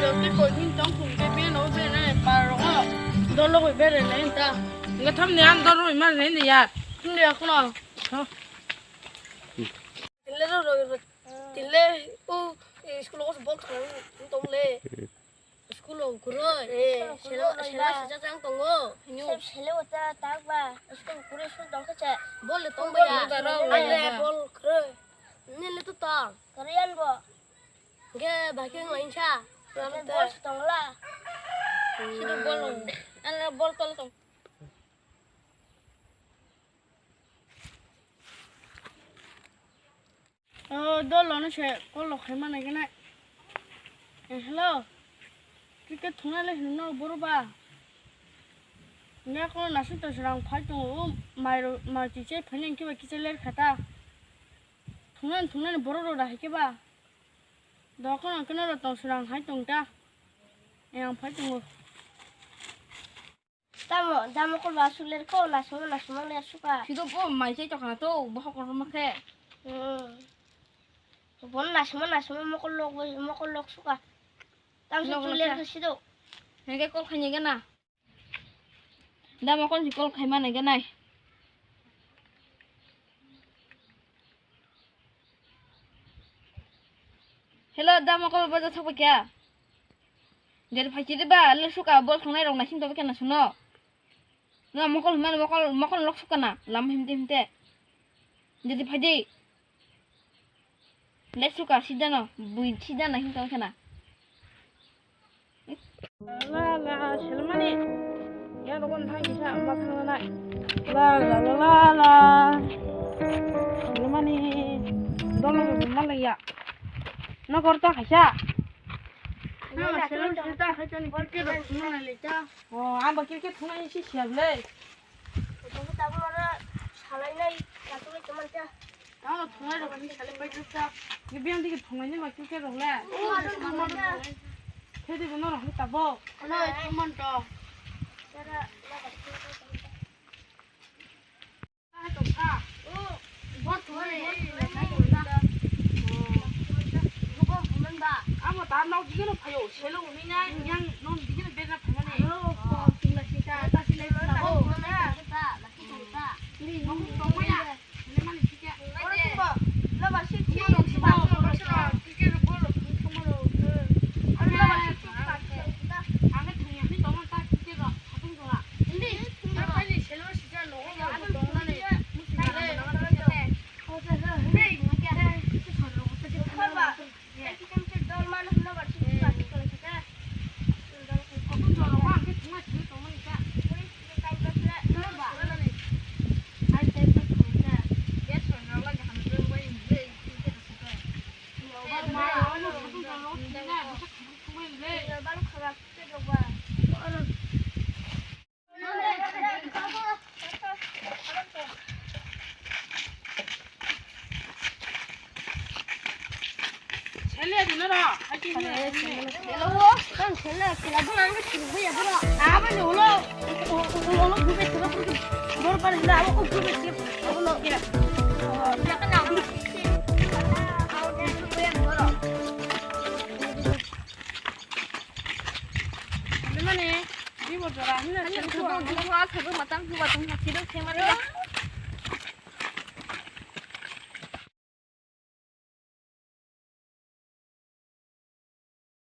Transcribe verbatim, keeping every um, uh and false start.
Tei koi din tong phung je beno bene parok dolo goi bere nai ta. Nge tham ne an dolo ima ne ne ya. Thum de akhno. Tile ro ro tile u school ko bol thang tong le. School o guro e selo selo sejak jang tongo. Sep selo ta tak ba school guro school tong khe. Bol le tong ba ya. Bol guro. Nile to tong. Korean bo. Ge, baking lain sa. Ane bol tongla. Sido bol. Ane bol tol tong. O, dol lono se kol lok khaima nai gana. Eh, hello. Cricket thungna le hino boro ba. Nge ko nasu to serang phai tongo. O, mai ro, mai ti che phai nang kiba kiche ler khata. Thungna thungna ni boro ro da hai kiba. Dokan ang kena ro tong serang hai tong ta. Yang phai tongo. Tamo, damo kol ba suler ko, nasuma, nasuma le suka. Sido bo mai chai tokana to, bo hokor ma khe. Hmm. Bon nasuma, nasuma mokol lok, mokol lok suka. Tam se suler ko sido. Henge kol khanye gana. Da mokol si call khaima nai ganai. Hello, da mokol baja thok kya? Jadi phai chiri ba, le suka bol thangnai rok naising tobe kena suno. Na mokol himani mokol, mokol lok sukana, lam himte himte. Jadi phai di. Le suka sida no, bui sida na himte kena. La la, selmani. Ya, rogon thang kisa, ma thang nai. La la la la la. Selmani. Dolo malaya. No korta kaisa. No, selmani ta kaisa ni cricket rok thumna le ta. Oh, ang ba cricket thumna isi siap le. Tabuk tabuk oro salai nai, tabuk le teman ta. Ano thungai rok ni sale pai jukta. Ni biang digi thungai ni ma kiu ke rok le. Thedi bono rok ni tabo. Ano thumon to. Amo ta nok digi no phayo, selo ni na yang non digi no bena phamani. Ano ko tingla sita. Ta sile na. Mane, di bo jora hinna. Ani khubung khubung ha khubung matang khubung matang ha khiduk khemani.